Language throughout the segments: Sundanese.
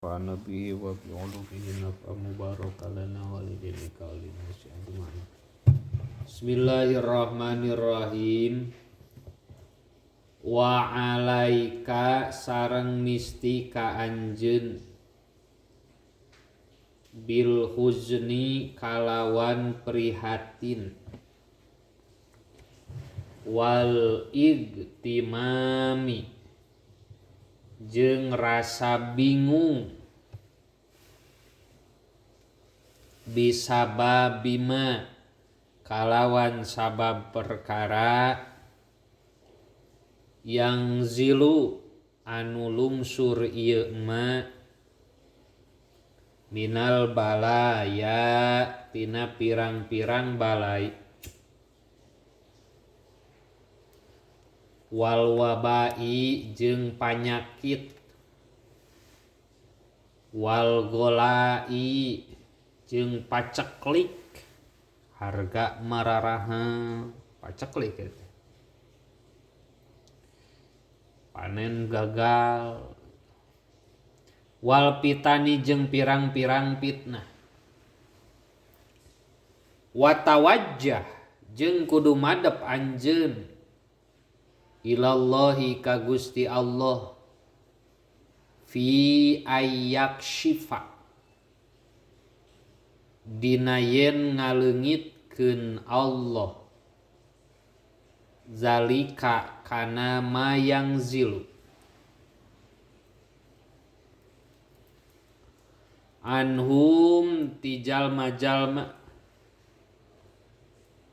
Wa bihi wa bi ulumihi naf'a mubaraka lana wa li dinika wa linasi ajma'in. Bismillahirrahmanirrahim. Wa alaika sareng misti ka anjeun bil huzni kalawan prihatin wal igtimami jeung rasa bingung bisababima kalawan sabab perkara yang zilu anu lungsur ieu ma minal balaya tina pirang-pirang balai wal wabai jeung panyakit wal golai jeung paceklik harga mararaha paceklik eta panen gagal wal pitani jeung pirang-pirang fitnah wa tawajjah jeung kudu madep anjeun ilallahi ka Gusti Allah fi ayyakshifa dina yen ngaleungitkeun Allah zalika kana mayang zilu anhum ti jalma-jalma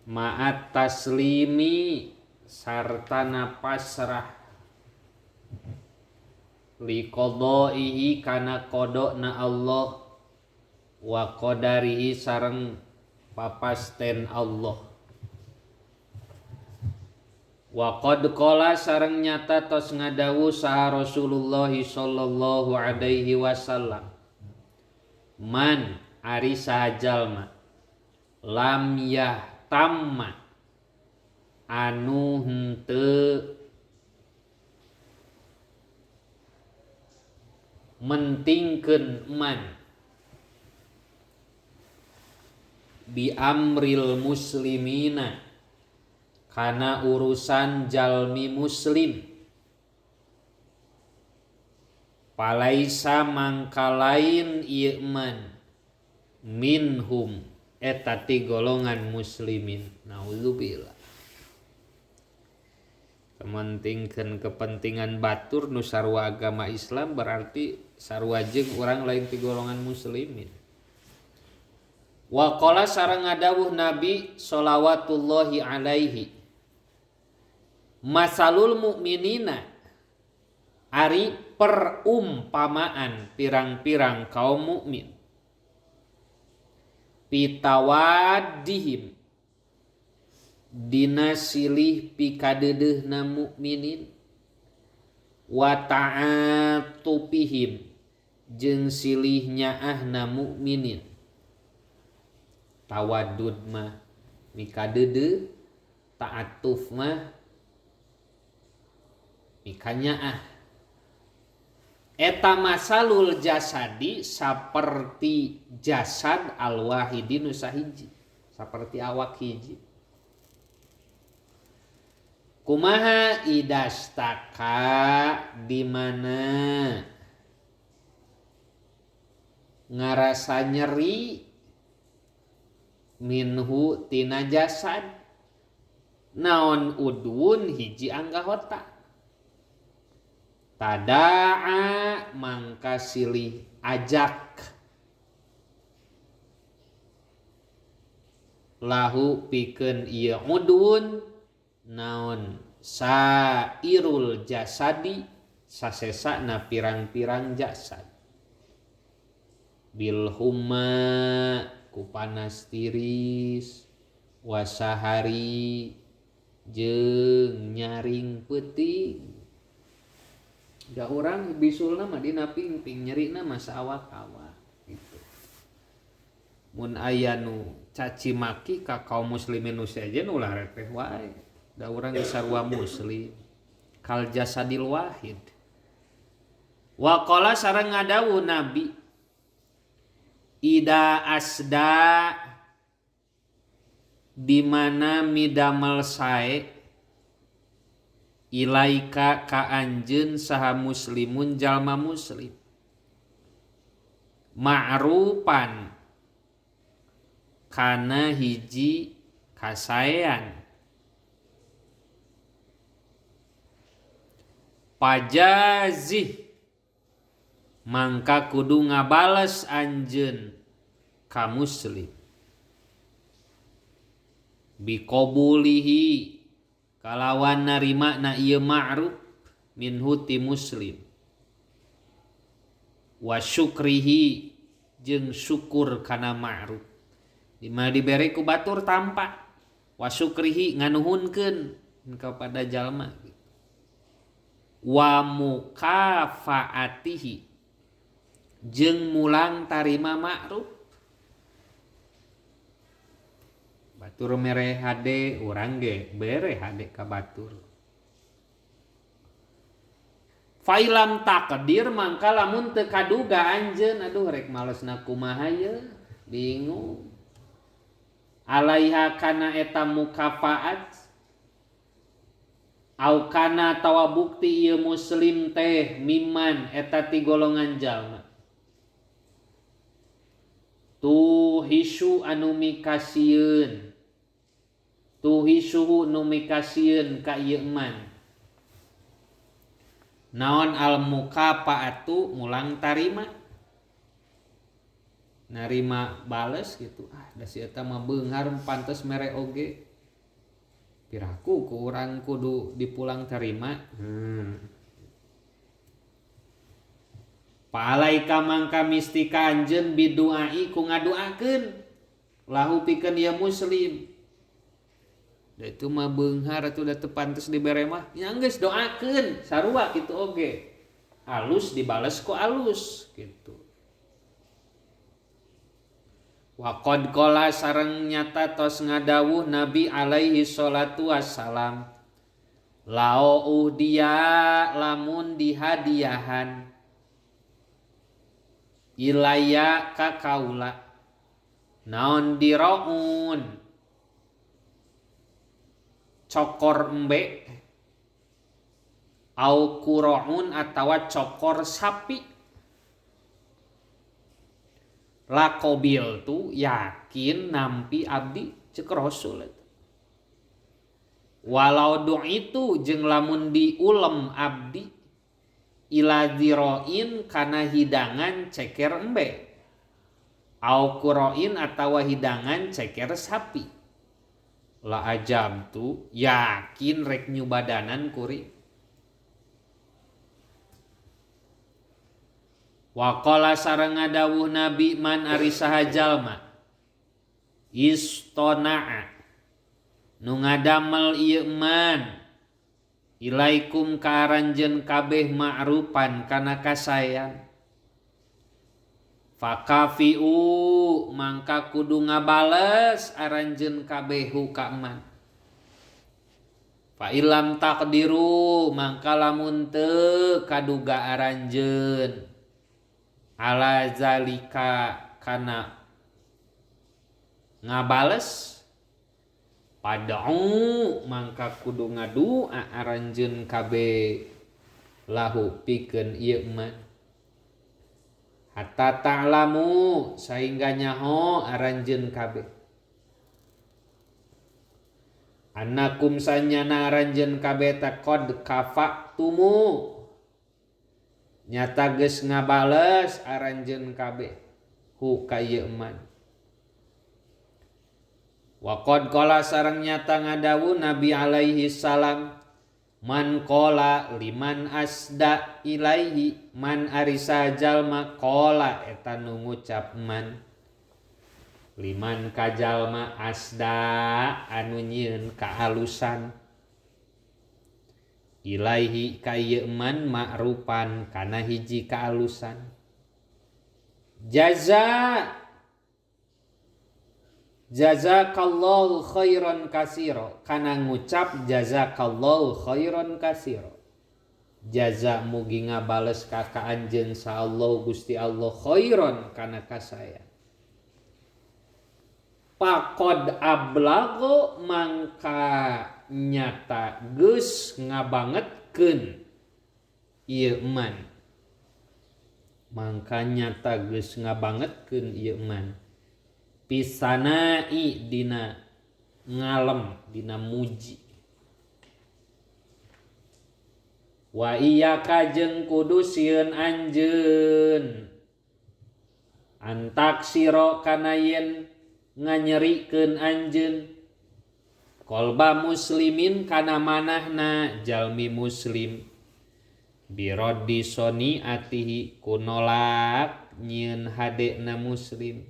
ma'at taslimi sartana pasrah liqadaihi kana qadana Allah wa qadarihi sareng papasten Allah wa qad qala sareng nyata tos ngadawuh saha Rasulullah sallallahu alaihi wasallam man ari saha jalma lam yahtamma anu henteu mentingkeun man bi amril muslimina kana urusan jalmi muslim palaisa mangka lain ieu man minhum eta ti golongan muslimin. Naudzubillah. Kementingkeun kepentingan batur nu sarua agama Islam berarti sarua jeung urang lain ti golongan muslimin. Wa qala sareng ngadawuh Nabi sholawatullahi alaihi masalul mukminina ari perumpamaan pirang-pirang kaum mukmin pitawadihim dina silih pikadeudeuhna mukminin wa ta'atufihim jeung silih nyaahna mukminin. Tawaddud mah mikadeudeuh, ta'atuf mah mikanyaah. Eta masalul jasadi saperti jasad alwahidi nu sahiji, saperti awak hiji. Kumaha idastaka di mana ngarasa nyeri minhu tina jasad naon udwun hiji anggahota tadaa mangka silih ajak lahu pikeun ieu udwun naon sairul jasadi sasesana pirang-pirang jasad bil humma ku panas tiris wasahari jeung nyaring peuting. Da urang bisulna mah dina pingping nyerina mah saawak-awak gitu. Mun aya nu caci maki ka kaum muslimin nu sejen ulah repeh wae. Da urang geus sarua muslim kal jasadil wahid. Waqala sareng ngadawuh Nabi ida asda di mana midamel sae ilaika ka anjeun saha muslimun jalma muslim ma'rufan kana hiji kasaean pajazih mangka kudu ngabales anjeun ka muslim biqabulihi kalawan narima na ieu ma'ruf minhu ti muslim wa syukrihi jeung syukur kana ma'ruf di mana dibere ku batur tampa wa syukrihi nganuhunkeun kepada jalma wa mukafaatihi jeung mulang tarima ma'ruf batur mere hade urang ge bere hade ka batur failam takdir mangka lamun teu kaduga anjeun aduh rek malesna kumaha ye bingung alaiha kana eta mukafaat au kana tawa bukti ieu muslim teh miman eta ti golongan jalma tuhisu anu mikasieun tuhisuhu nu mikasieun ka ieu man naon al mukafaatu mulang tarima narima bales gitu ah da si eta mah beunghar pantes mere oge piraku ku urang kudu dipulang tarima Palaika mangka mistika anjeun biduai ku ngaduakeun lahu pikeun ieu muslim da itu mah beunghar atuh da teu pantes dibere mah nya geus doakeun sarua kitu oge alus dibales ku alus gitu. Wa qad qala sareng nyata tos ngadawuh Nabi alaihi salatu wassalam lao uhdiya lamun dihadiahan ilaya ka kaula naon diraun cokor embe au kuraun atawa cokor sapi lakobil tu yakin nampi abdi cek Rasul eta walau du'itu jeung lamun diulem abdi ila diroin kana hidangan ceker embe au kuroin atawa hidangan ceker sapi la ajab tu yakin rek nyubadanan kuring. Waqala sareng ngadawuh Nabi man ari saha jalma istona'a nu ngadamel ieu man ilaikum ka aranjeun kabeh ma'rufan kana kasaean fakafiu mangka kudu ngabales aranjeun kabeh hu ka man fa ilam taqdiru mangka lamun teu kaduga aranjeun ala zalika kana ngabales padau mangka kudu ngadua aranjeun kabeh lahu pikeun ieu man hatta ta'lamu sahingga nyaho aranjeun kabeh annakum sanyana aranjeun kabeh taqad kafatumu nyata geus ngabales aranjeun kabeh hu ka ieu man. Wa qad qala sareng nyata ngadawu Nabi alaihi salam man qala liman asda ilaihi man arisa jalma qala eta nu ngucap man liman ka jalma asda anu nyieun kaalusan ilaihi ka ieu man ma'rufan kana hiji kaalusan jaza jazakallahu khairan kasiro kana ngucap jazakallahu khairan kasiro Jaza mugi ngabales ka ka anjeun sa Allah Gusti Allah khairon kana kasaya. Pakod ablago mangka nyata geus ngabangetkeun ieu man. Mangka nyata geus ngabangetkeun ieu man. Pisanai dina ngalem dina muji. Wa iyyaka jeung kudu sieun anjeun antak sira kana yen nganyerikeun anjeun qalba muslimin kana manahna jalmi muslim biraddi soni atihi kunolak nyieun hadena muslim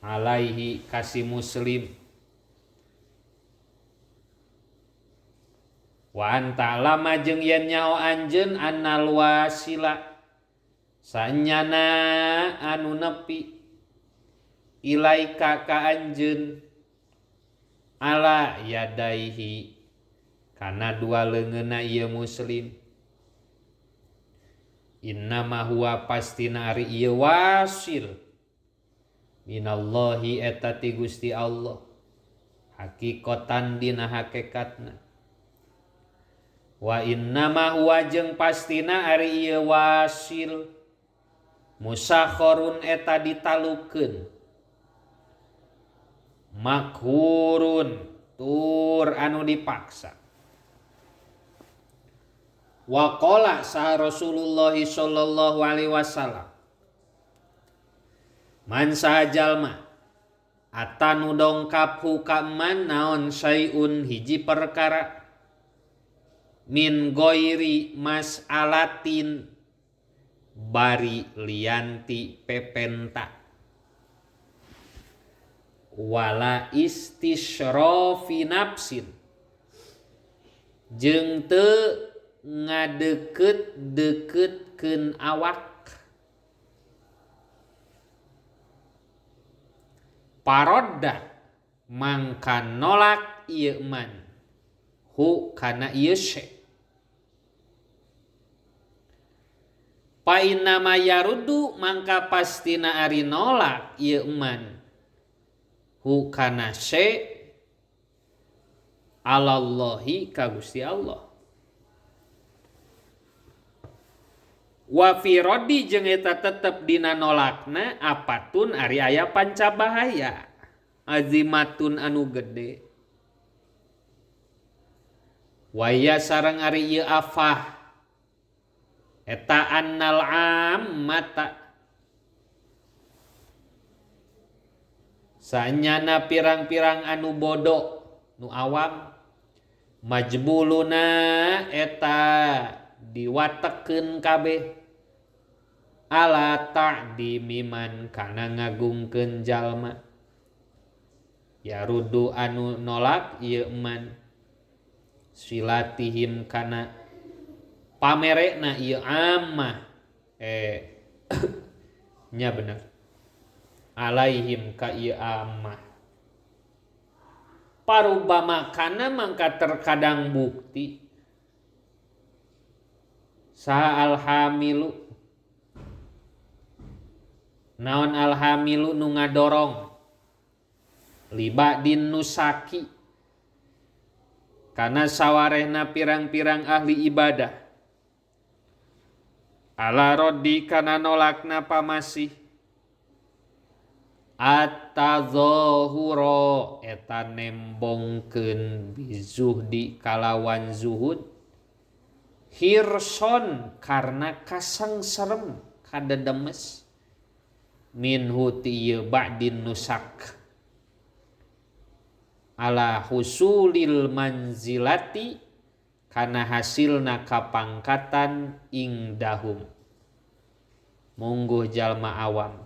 alaihi kasi muslim. Wa anta lama jeung yen nyaho anjeun annal wasila sanyana anu nepi ilaika ka anjeun ala yadaihi kana dua leungeunna ieu muslim innama huwa pastina ari ieu wasil minallahi eta ti Gusti Allah hakikatan dina hakikatna. Wa innama huwa jeung pastina ari ieu wasil musakhorun eta ditalukeun makhurun tur anu dipaksa. Wa qala sa Rasulullah sallallahu alaihi wasallam man sajalma atanu dongkap ka man naon sayun hiji perkara min goiri mas'alatin bari lianti pepenta wala istisyrofi nafsin jeung teu ngadeukeut-deukeutkeun awak parodda mangka nolak ieu man hu kana ieu syai. Pa innama yarudu mangka pastina ari nolak ieu man hu kana syai alallahi ka Gusti Allah. Wa fi raddi jeung eta tetep dina nolakna apatun ari aya panca bahaya azimatun anu gede. Waya sareng ari ieu afah eta annal ammata sanyana pirang-pirang anu bodoh nu awam majbuluna eta diwatekeun kabeh ala ta'dimiman kana ngagungkeun jalma yarudu anu nolak ieu man silatihim kana pamerekna ieu ammah nya bener alaihim ka ieu ammah parubama kana mangka terkadang bukti saha alhamilu naon alhamilu nu ngadorong libadin nusaki kana sawarehna pirang-pirang ahli ibadah ala roddi kana nolakna pamasih at-tazahura eta nembongkeun bizuhdi kalawan zuhud hirson karena kasangserem kadedemes minhu ti ieu ba'din nusak ala husulil manzilati kana hasilna kapangkatan ingdahum mungguh jalma awam.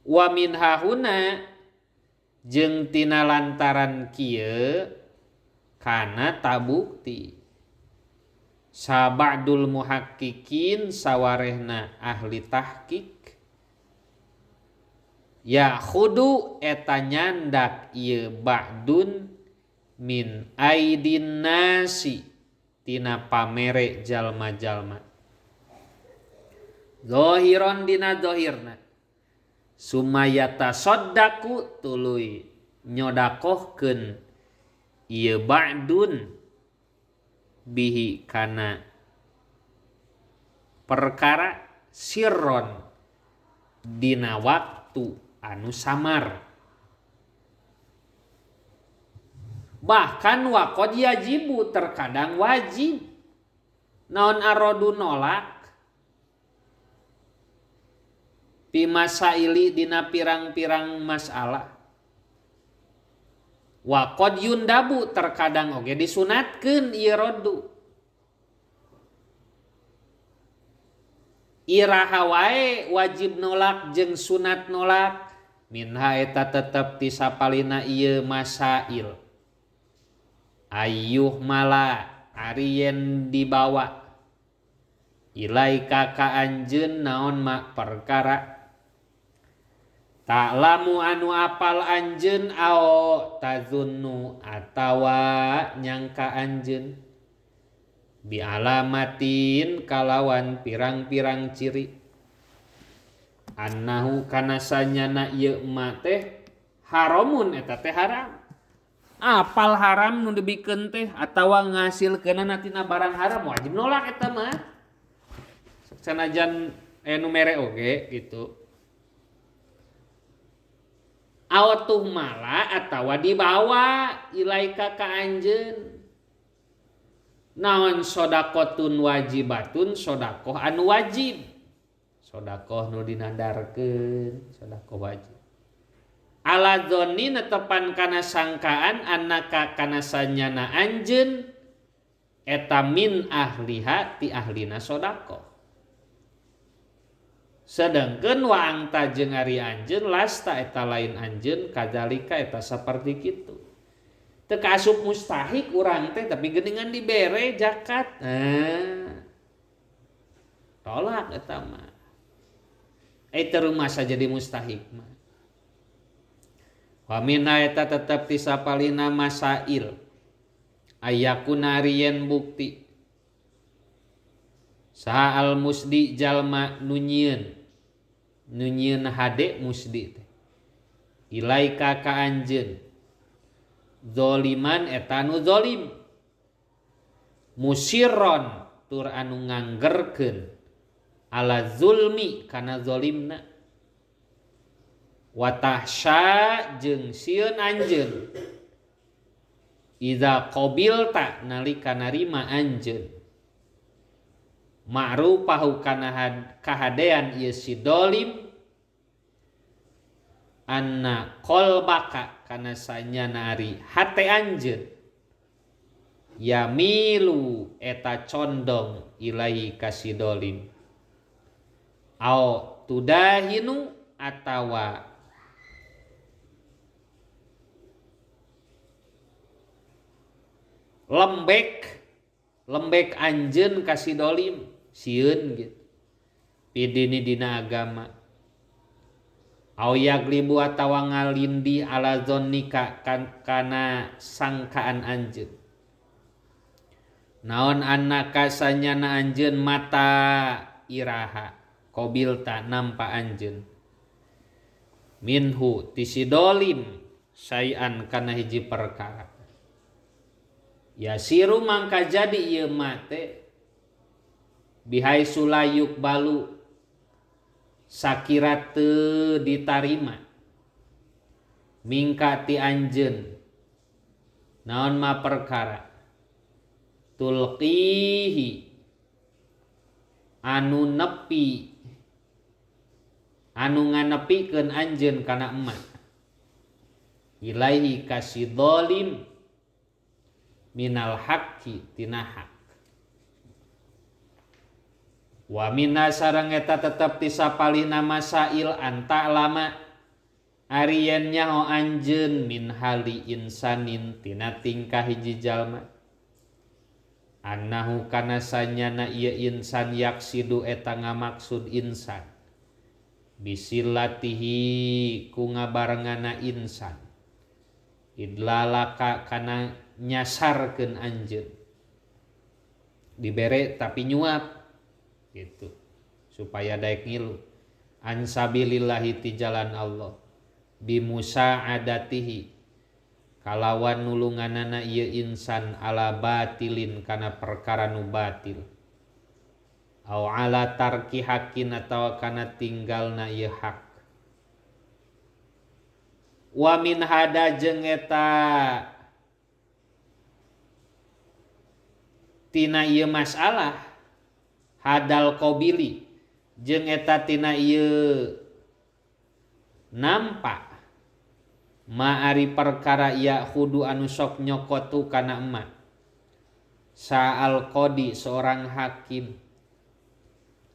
Wa min hahuna jeung tina lantaran kieu kana tabukti sabadul muhaqqiqin sawarehna ahli tahqiq Ya khudu eta nyandak ieu ba'dun min aidin nasi tina pamere jalma-jalma. Zahiron dina zahirna. Sumayata soddaku tuluy nyodakohkeun ieu ba'dun bihi kana perkara sirron dina waktu anu samar. Bahkan waqad yajibu terkadang wajib naon arodu nolak pimasaili dina pirang-pirang masalah. Waqad yundabu terkadang oge disunatkeun ieu rodu. Iraha wae wajib nolak jeung sunat nolak minha eta tetep ti sapalina ieu masail. Ayuh mala ari yen dibawa ilaika ka anjeun naon ma perkara ta'lamu anu apal anjeun ao tazunnu atawa nyangka anjeun bi alamatin kalawan pirang-pirang ciri annahu kana sanyana ieu ma teh haramun eta teh haram. Apal haram nu dibikeun teh atawa ngasilkeunana tina barang haram wajib nolak eta mah. Sanajan nu mere oge gitu. Awatuh mala atawa dibawa ilaika ka anjeun. Naon sodaqotun wajibatun sodakoh anu wajib. Sodakoh nu dinadarkeun sodakoh wajib. Ala dzonni netepan kana sangkaan annaka kana sanyana anjeun eta min ahliha ti ahlina sodakoh. Sedangkeun wa angta jeung ari anjeun lasta eta lain anjeun kadzalika eta saperti kitu. Teu kaasup mustahik urang teh tapi geuningan dibere zakat. Nah, tolak eta mah. Teu rumasa jadi mustahik mah. Wa minha eta tetep ti sapalina masail ayakuna riyen bukti saha al musdi jalma nu nyieun hade musdi teh ilaika ka anjeun zoliman eta nu zolim musirron tur anu nganggerkeun ala zulmi kana zolimna watahsya jeung sieun anjeun iza qabilta nalika narima anjeun ma'rufahu kana kahadean ieu si dolim anna qalbaka kana sanyana ari hate anjeun yamilu eta condong ilahi ka si dolim au tudahinu atawa lembek anjeun ka si dolim sieun gitu pidini dina agama au yaglibu atawa ngalindi ala zonnika kana sangkaan anjeun naon annaka sanyana anjeun mata iraha qabilta nampa anjeun minhu ti si dolim sayan kana hiji perkara yasiru mangka jadi ieu mate bihai sulayuk balu sakira teu ditarima mingka ti anjeun naon ma perkara tulqihi anu nepi anu nganepikeun anjeun kana emak ilaihi kasidzalim minal haqqi tina hak wa minna sareng eta tetep ti sapalihna masail anta lama ari yen nyaho anjeun min hali insanin tina tingkah hiji jalma annahu kana sanyana ieu insan yaksidu eta ngamaksud insan Bisilatihi ku ngabarengana insan idlalaka kana nyasarkeun anjeun dibere tapi nyuap gitu supaya daek ngilu an sabilillahi ti jalan Allah bimusaadatihi kalawan nulunganana ieu insan ala batilin kana perkara nu batil au ala tarki hakin atawa kana tinggalna ieu hak wa min hada jeung eta tina ieu masalah hadal qabili jeung eta tina ieu nampak ma ari perkara ya khudu anu sok nyokotu kana emak sa'al qadi seorang hakim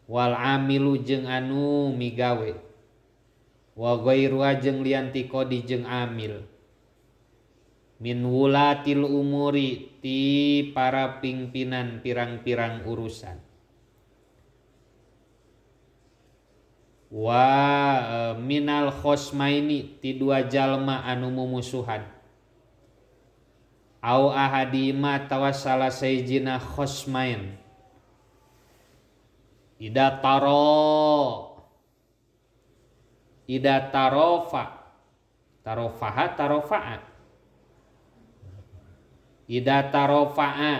wal amilu jeung anu migawe wa ghairu jeung lian ti qadi jeung amil min wulatil umuri ti para pimpinan pirang-pirang urusan wa minal khosmaini ti dua jalma anu mumusuhan au ahadima tawa salah sayjina khosmain ida taro ida tarofa tarofaha tarofa'a ida tarofa'a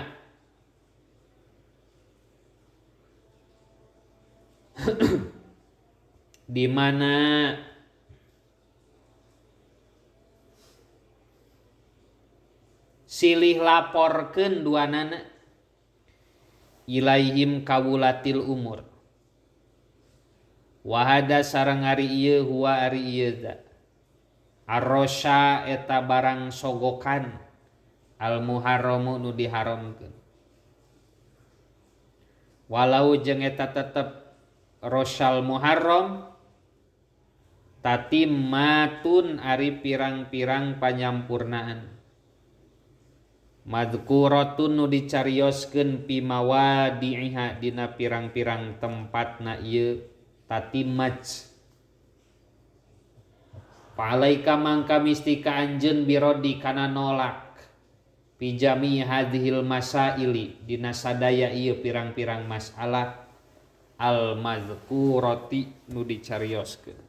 di mana silih laporkeun duanana ilaihim kawulatil umur wahada sareng ari ieu huwa ari ieu da arrosya eta barang sogokan al muharramu nu diharamkeun walau jeung eta tetep rosyal muharram tatimmatun ari pirang-pirang panyampurnaan madhkuratun nu dicarioskeun pimawadi'iha dina pirang-pirang tempatna ieu tatimmat falaika mangka mistika anjeun birodi kana nolak pijami hadhil masaili dina sadaya ieu pirang-pirang masalah al madhkurati nu dicarioskeun.